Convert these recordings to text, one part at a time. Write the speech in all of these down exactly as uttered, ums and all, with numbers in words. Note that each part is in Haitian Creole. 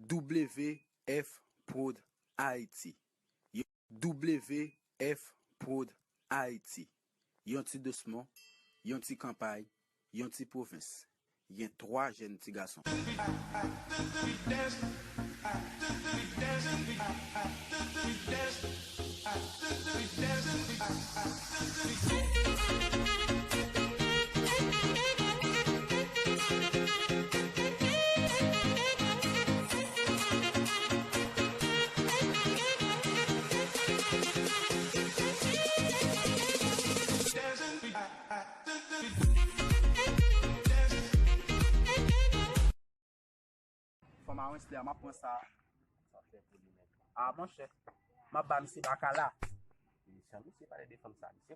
W F Prod Haiti. W F Prod Haiti. Yon ti dousman, yon ti kanpay, yon ti pwovens. Gen twa jèn ti gason. Fanm a Wensley a, m ap pran sa. A, monchè. M ap ba misye bakala. Jan misye pale de fanm sa, misye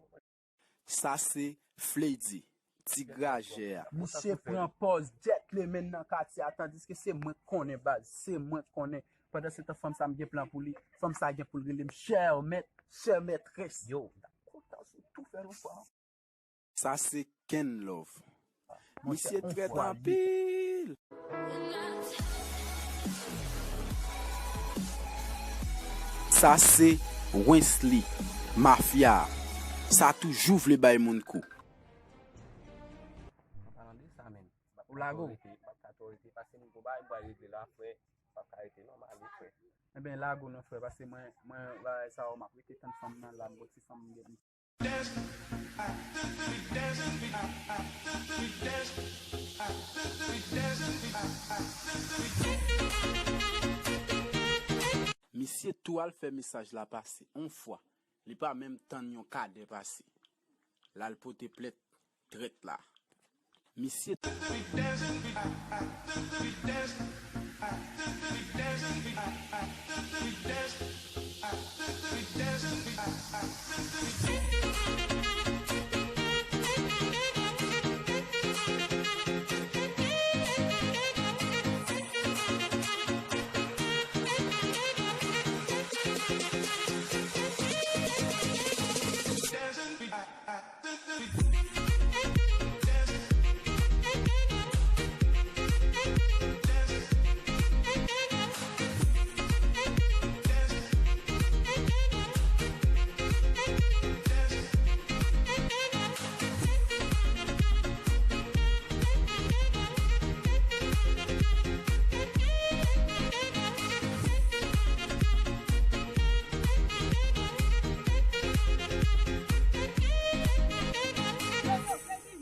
Sa se Flady, ti grajè a. Misye pran pòz gentleman nan katye a, tandiske se mwen k konnen baz, se mwen k konnen. Pandan se tan, fanm sa m gen plan pou li. Fanm sa gen pou l rele m chè mèt, chè mètrès. Yo, m t ap kontan si w tou fè l yon fwa. Sa se Kenlove. Misye trèt anpil. Sa se Wensley, mafya. Sa toujou vle bay moun kou. An palan de sa, menn. Ou lage w. M ap ka twò rete, pase m gon bagay m pral regle la, frè. M ap ka rete non, m ale, frè. Enben, lage w non, frè, pase mwen, mwen, bagay sa yo, m ap rete tann fanm nan la, m gon ti fanm m gen. Misye tou al fè mesaj la pase on fwa. Li pa menm tann yon kadè pase. L al pote plent trèt la. Misye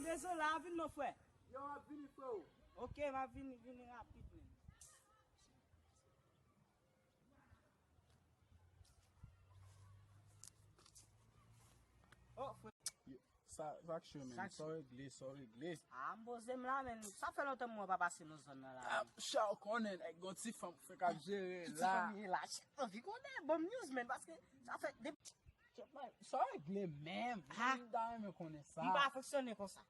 Dezole, a vin non, frè. Yo, m ap vini, freo. Ok, m ap vini, vini rapid, men. Oh, frè. Sa, sa k cho, men. Sa w regle, sa w regle. Ah, m poze m la, men. Sa fè lontan mwen pa pase nan zòn nan la, men. Chè, w konnen, nèg gon ti fanm fè k ap jere la. Ki ti fanm ye la? Chè, anvi konnen, bon news, men, paske sa fè depi. Sa w regle menm? Ah. M ta renmen konnen sa. M pa fonksyone konsa.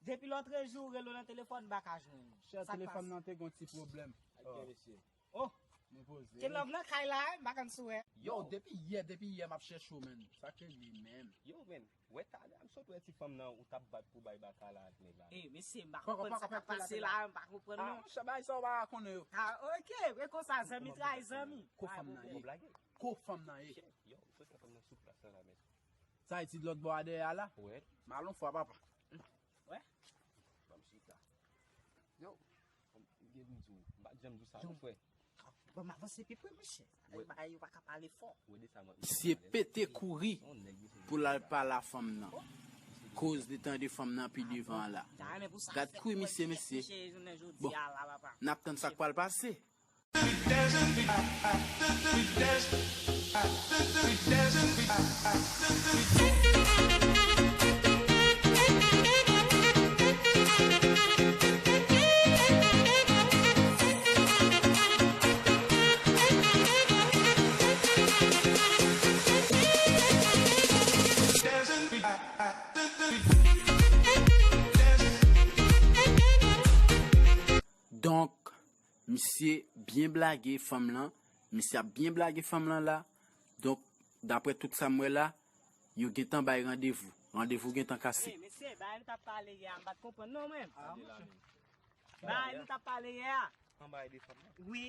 Depi lòtrejou, rele w nan telefòn, m pa ka jwenn ou. Chè, telefòn nan te gon ti pwoblèm. Ok, mesye. Oh. Mwen poze. Kenlove nan kay la, m pa konn si w wè. Yo, depi yè, depi yè, m ap chèche w, menn. Sa k li menm? Yo, menn, wè talè a, m sot wè ti fanm nan, ou t ap bat pou bay bakala ak nèg la. Eh, mesye, m pa konprann sa k ap pase la, m pa konprann non. Ah, monchè, bagay sa w pa ka konnen yo. Ah, ok, e konsa, zanmi trayi zanmi. Ko fanm nan ye? Ko fanm nan ye? Yo, ou sot wè fanm nan sou plas la, la, menn. Sa e ti lòt bò a dèyè a la? Wè. M al on fwa, papa. Wè. Ban m chita. Yo. M gen pou m di w, m pa t janm di w sa non, frè. Ban m avanse pi pre, monchè. Bagay yo pa ka pale fò. Misye pete kouri pou l al pale a fanm nan. Koz li tande fanm nan pi devan an la. Gad kouri misye, mesye. Bon, n ap tann sa k pral pase. Donk, misye byen blage fanm lan, misye ap byen blage fanm lan la. Donk, daprè tout sa m wè la, yo gentan bay randevou. Randevou gentan kase. Ey, mesye, bagay nou t ap pale yè a, m pa t konprann non, mwen. Bagay nou t ap pale yè a. Wi.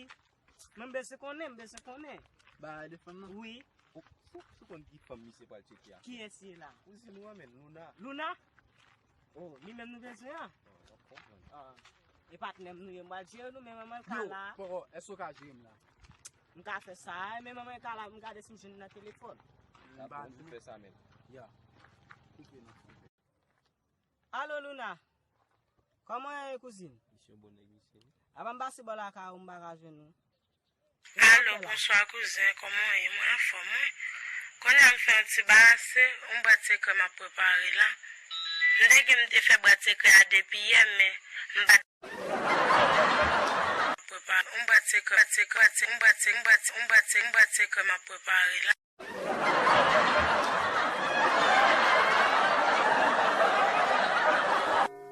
Mwen m bezwen konnen, m bezwen konnen. Bagay defann nan. Wi. Ou, ou, ou konn ki fanm misye pral tcheke a? Kiyès ye la? Kouzin ou an menm, Luna. Luna? Oh, li menm nou bezwen an? Oh, w ap konprann. Ah. E patnè m nou ye, m pral jere nou, men manman l ka la. Yo, poko, èske w ka jere m la? M ka fè sa, men manman l ka la, m gade si m jwenn nan telefòn. Dakò, m tou fè sa menm. Ya. Koupe nan fon. Alo, Luna. Kòman w ye, kouzin? Misye yon bon nèg, misye. Apa m pase bò lakay ou, m pa ka jwenn ou. Alo, bonswa, kouzen. Kòman w ye? Mwen anfòm, wi. Kounye a m fè yon ti bagay, se yon bwat sekrè m ap prepare la. M te gen, m te fè bwat sekrè a depi yè, men m pa t prepare yon bwat sekrè, bwat sekrè, bwat sekrè, yon bwat sekrè, yon bwat sekrè, yon bwat sekrè m ap prepare la.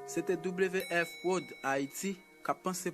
Se te W F Prod Ayiti k ap panse